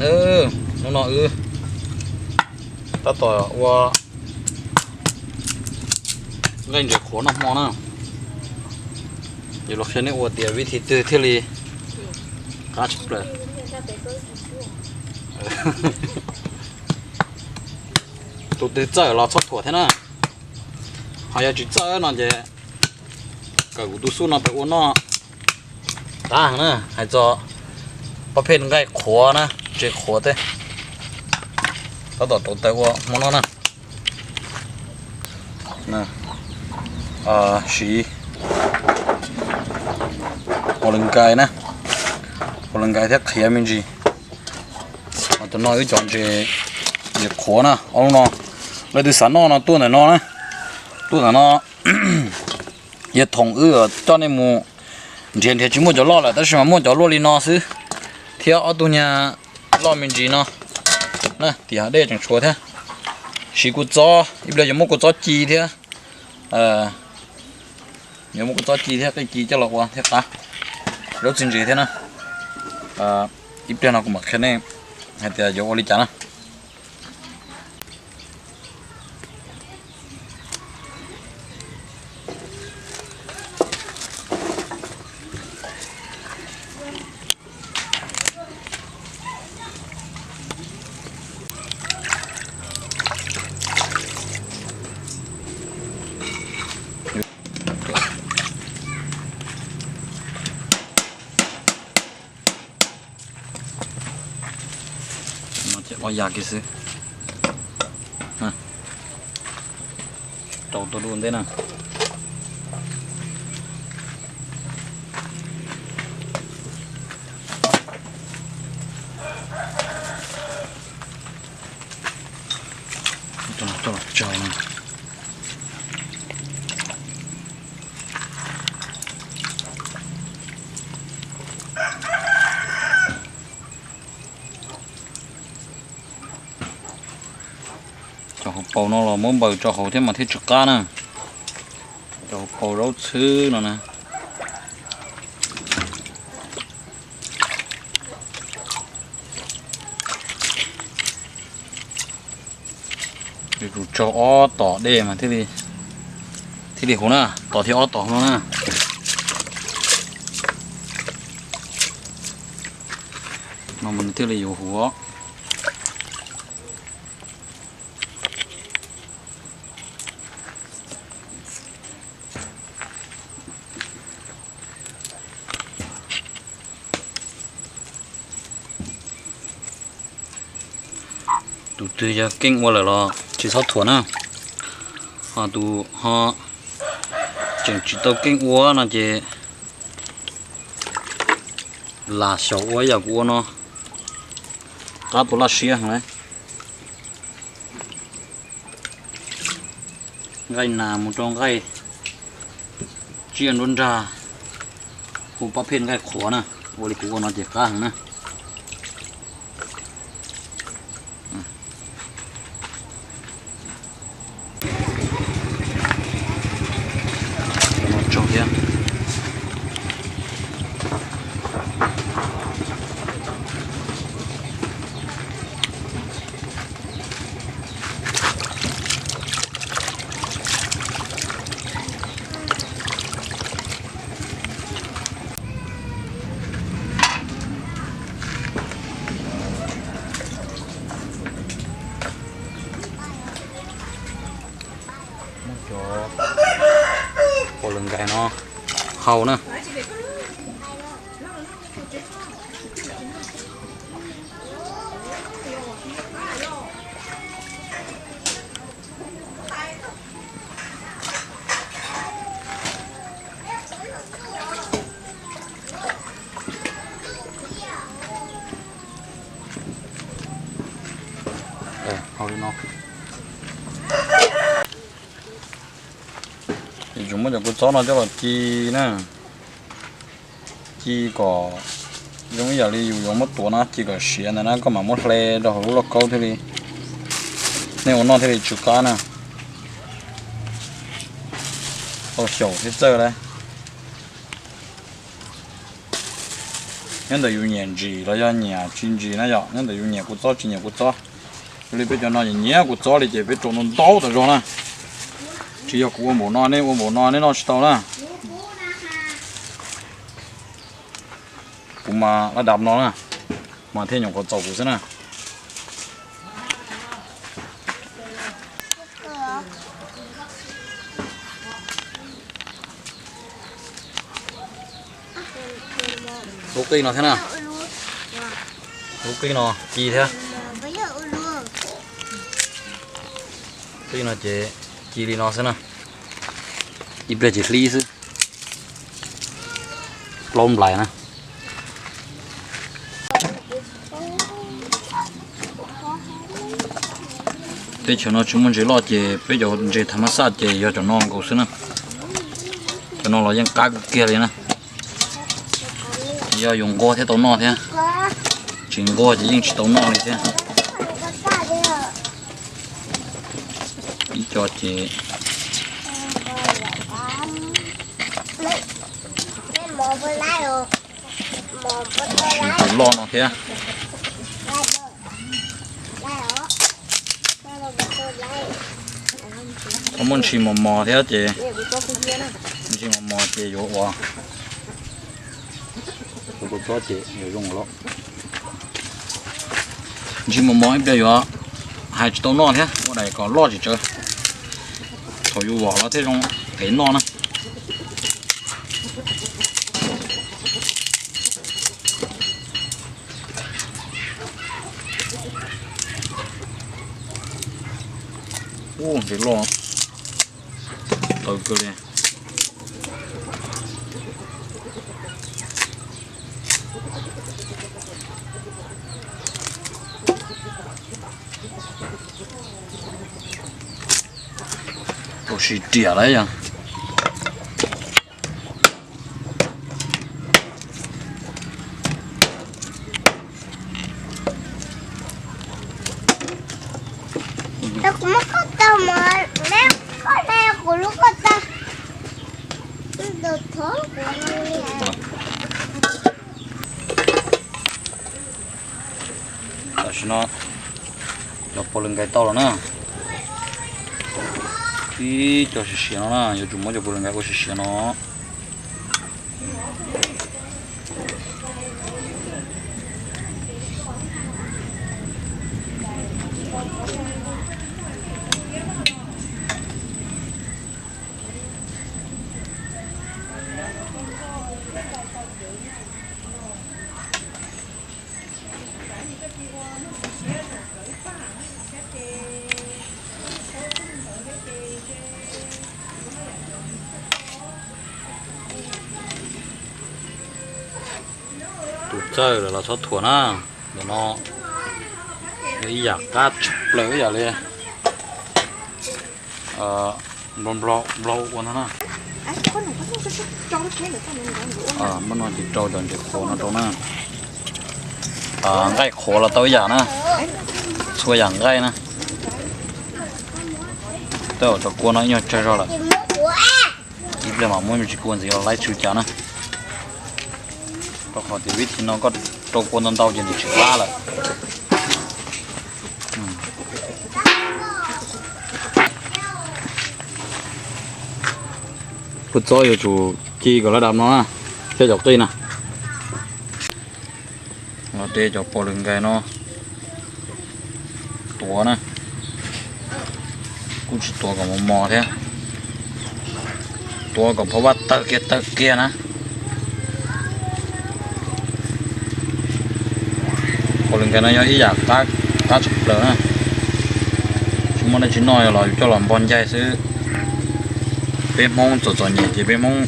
Hnub no wb tab tom ua nqaij ntses qhuav noj hmo na. Yuav los qhia nej ua tias vib thi twg thiaj li qab tshaj plaws. Tus twg txawj los txhob thuam thiab na. Ho yog tsis txawj no ces kawm kuv tus xub no pem ua noj qab heev na. Hais txog pab pheej nqaij qhuav na, ntses qhuav tej, tab tom rauv taws ua hmo noj na. Siv ua lwv nkais na, ua lwv nkais thiab qhiav me ntsis. Tus no wb cov ntses qhuav na, ob lub no, leej twg xav noj no tuaj ntawm no na, tuaj ntawm no. Yog thoom wb coj nej mus nrhiav nrhiav tsis muaj cov loj lawm, tab sis mas muaj cov luaj li no xwb, thiab ob tug nyuag loj me ntsis no na, tiam dej tseem tshuav thiab. Siv kua txob, ib pliag yuav muab kua txob ci thiab, yuav muab kua txob ci thiab qij ci coj los ua thiab qab, zaub txiv ntses thiab na. Ib pliag no kuv mam qhia nej hais tias yuav ua li cas na. Ces ob yam kiag xwb, rau tuaj dua ntej na. Cov hauv paus no los muab npaws rau hauv thiab mas thiaj tsis qab na. Cov hauv paus zaub txhwb no na. Yuav tsum tsaug ob tom dej mas thiaj li huv na, tom thiab ob tom no na. No mas nws thiaj li yuav huv. Tus twg yog keej ua lawm los tsis txhob thuam na, ho tus ho tseem tsis tau keej ua no ces lam xyaum ua yam kuv ua no, qab tus laj siab heev na. Nqaij nas mus rau nqaij tsiaj nruab nrag, hu pab pheej nqaij qhuav na, ua li kuv ua no ces qab heev na. Muab cov pua lwm nkais no hau na. Hau li no. Yuav tsum muab cov kua txob no coj los ci na, ci kom zoo ib yam li yus yuav muab tuav na, ci kom siav ntawd na koj mam muab hle rau hauv lub lauj kaub thiaj li, nej ua noj thiaj li tsw qab na. Tau xyaum thiab txawj lawm. Nyob ntawm yus nyiam ntsim los yog nyiam tsis ntsim na yom, nyob ntawm yus nyiam kua txob tsis nyiam kua txob. Yog li peb cov no nyiam nyiam kua txob li ces peb rau ntau ntau tas zog na. Tsis yog kuv ua npaum no nej ua npaum no nej noj tsis tau na. Kuv mas laj dab no na, mas thiaj nyuam qhuav txaus kuv xwb na. Lub qij no thiab na, lub qij no ci thiab. Qij no ces ci li no xwb na, ib pliag ces hlib xwb. Plaub nplais na. Teb chaws no tsis muaj ntses loj ces peb cov ntses thav mab xaj ces yog cov no nkaus xwb na. Cov no los yeej qab kawg kiag li na. Yog yus nquag thiaj tau noj thiab, tsis nquag ces yeej tsis tau noj li thiab. Ib co ces tus loj no thiab. Muaj ntsis mos mos thiab ces, ntsis mos mos ces yuav ua, ntsis mos mos ib pliag yuav hais tsis tau noj thiab, ua daim kom loj tsis tsawv, thaum yus vom los thiaj zoo qev noj na. Ub, ntses loj tawv kawg li. Tau sib riam lawm yog. Tam sim no cov pos lwm nkais tau los na. Ib co siav siav no na, yuav tsum muab cov pos lwm nkais ua siav siav no. Tus txawj lawm los txhob thuam na. Ntawm no yog ib yam qab tshaj plaws ib yam li nplog ua ntag na. Muab no ces rau cov ntses qhuav no rau na. Nqaij qhuav los tau ib yam na, txhua yam nqaij na. Tej zaum cov kua no ib nyuag tsawg zog lawm. Ib pliag mam muab me ntsis kua ntxiv los laib tsis ua cas na. Rau qhov tias vib thi no koj rau kua ntau ntau ces nws tsis qab lawm. Kua txob yuav tsum ci kom laj dam no na, thiab cov qij na. Los de cov pos lwm nkais no tuav na, kuj tsis tuav kom mos mos thiab, tuav kom phab vaj tawg kiag tawg kiag na. Pos lwm nkais no yog ib yam qab tshaj plaws na, tsis muaj dab tsi noj los yus coj los npog ncaig xwb. Peb Hmoob txom txom nyem ces peb Hmoob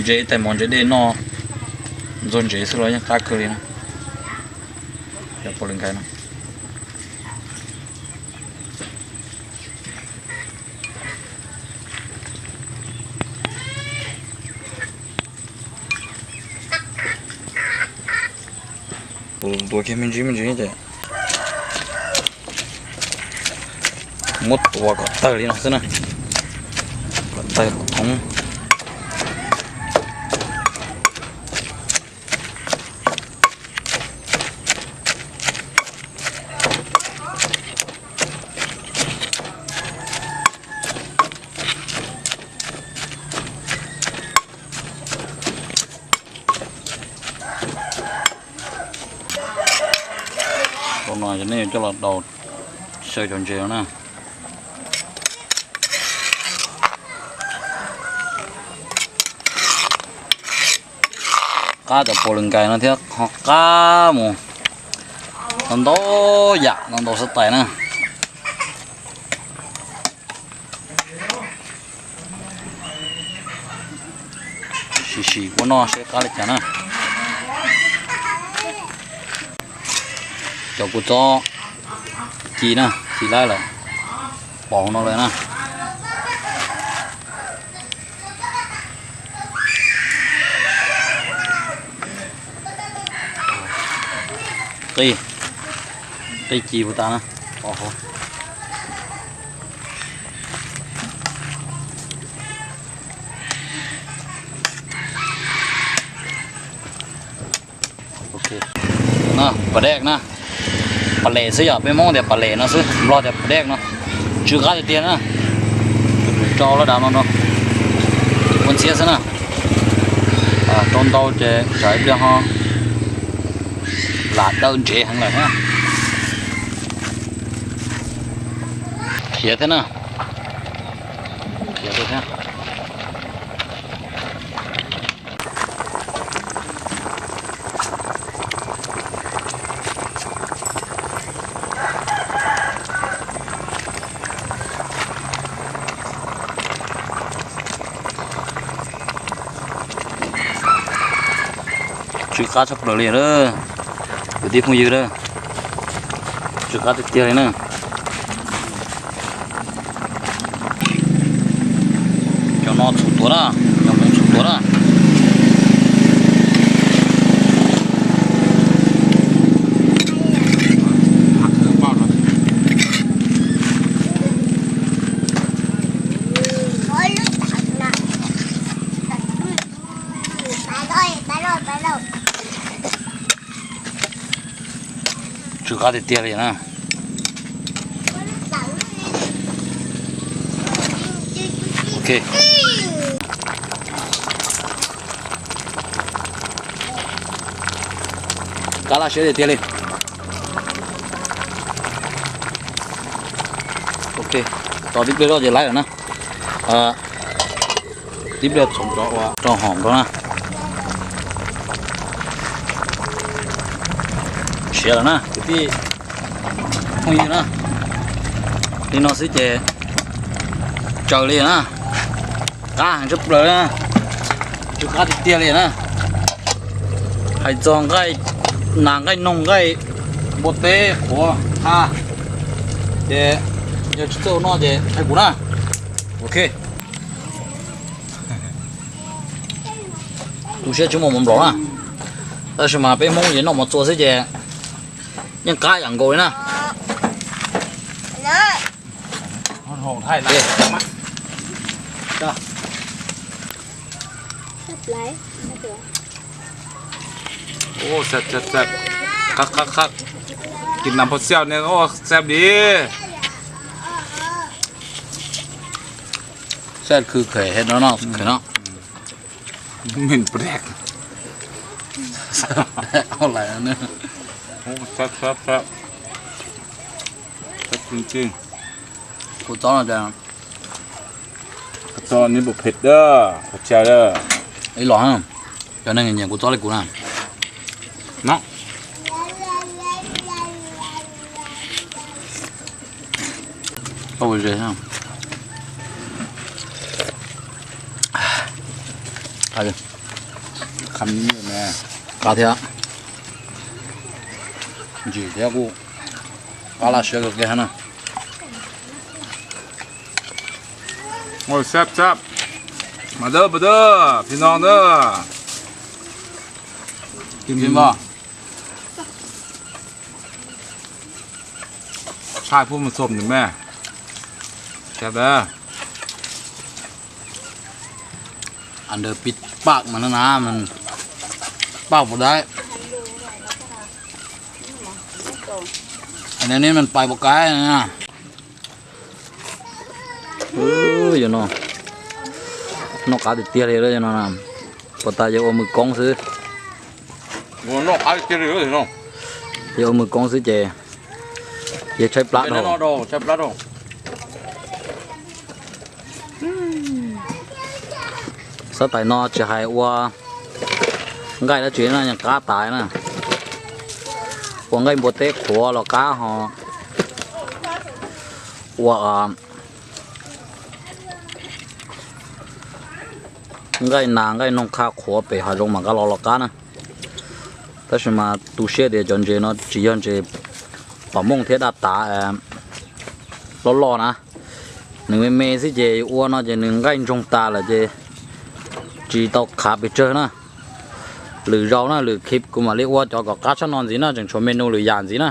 ntse ib tais mov ntse dej noj ntxuag ntsev xwb los yeej qab kawg li na. Cov pos lwm nkais no. Tuav kiag me ntsis me ntsis ces muab tuav kom tawg li no xwb na, kom tawg kom thoob. Cov nej yuav coj los daus xyaw cov ntses no na. Qab cov puas lws nkais no thiab ho qab mus ntau ntau yam ntau ntau xab tais na. Sim sim ua noj seb qab li cas na. Cov kua txob ci na, ci lawm, pom hauv no lawm na. Qij, qij ci puas tas na. Pas dej na, pas les xwb yom, peb Hmoob tias pas les no xwb, Nplog tias pas dej no. Tsw qab tiag tiag na. Rau laj dav no no, ua ntxhiab xwb na. Rau ntau ces tsam ib pliag ho lam dawb ntsev heev lawm thiab. Khiav thiab na. Khiav thiab. Tsw qab tshaj plaws li lawm, kwv tij phooj ywg a. Tsw qab tiag tiag li na. Cov no txhuv tuav na, cov no txhuv tuav na. Tsw qab tiag tiag li na. Ok. Qab laj siab tiag tiag li. Ok, tos tib pliag zoj ces laib lawm na. Tib pliag txhoov cov ua rau hom rau na. Siav lawm na kwv tij phooj ywg na. Li no xwb ces tsaws li na. Qab heev tshaj plaws na. Tsw qab tiag tiag li na. Hais txog nqaij nas nqaij noog nqaij npua teb qhuav ha ces yog tsis txawj ua noj ces hais kuv na. Ok. Tu siab tsis muaj mov nplaum na. Tab sis mas peb Hmoob yeej noj mov txua xwb ces yeej qab yam nkaus li na. Ua, sab sab sab. Qab qab qab. Kis nas phua xiauj ne, ua sab li. Sab khw kheem no no, kheem no. Min pdek. Sab sab sab. Sab txob no ces, kua txob nws pum phem dab, qhov tshaj dab. Ib los, cov neeg nyiam kua txob li kuv na. No. Qab thiab, ntsim thiab kuj qab laj siab kawg kiag na. Sab sab, mas dawb mas dawb, phim no dawb. Phim npog. Thaij pub mus txom nws me. Sab dab. Under pib paj mas na, paj puas dab. Anws ne mas pais puas kab na. Yog no, noj qab tiag tiag li no. Puas tas yog ua mws koob xwb. Yog ua mws koob xwb ces Ces tshaib plab dhau. Xab tais no tsis hais ua nqaij dab tsi no yeej qab tas na. Ua nqaij npua teb qhuav los qab ho ua nqaij nas nqaij noog qha qhuav pem hav zoov mas nqa los los qab na. Tab sis mas tu siab tias cov ntses no tsis yog ntses pom mooj thiab daj tav loj loj na. Nws me me xwb ces ua no ces nws nqaij ntsoog tas lawm ces tsis tau khav pes tsawg na. Lwm zaus na lwm clip kuv mam li ua cov kom qab tshaj no ntxiv na, tseem tshuav menu lwm yam ntxiv na.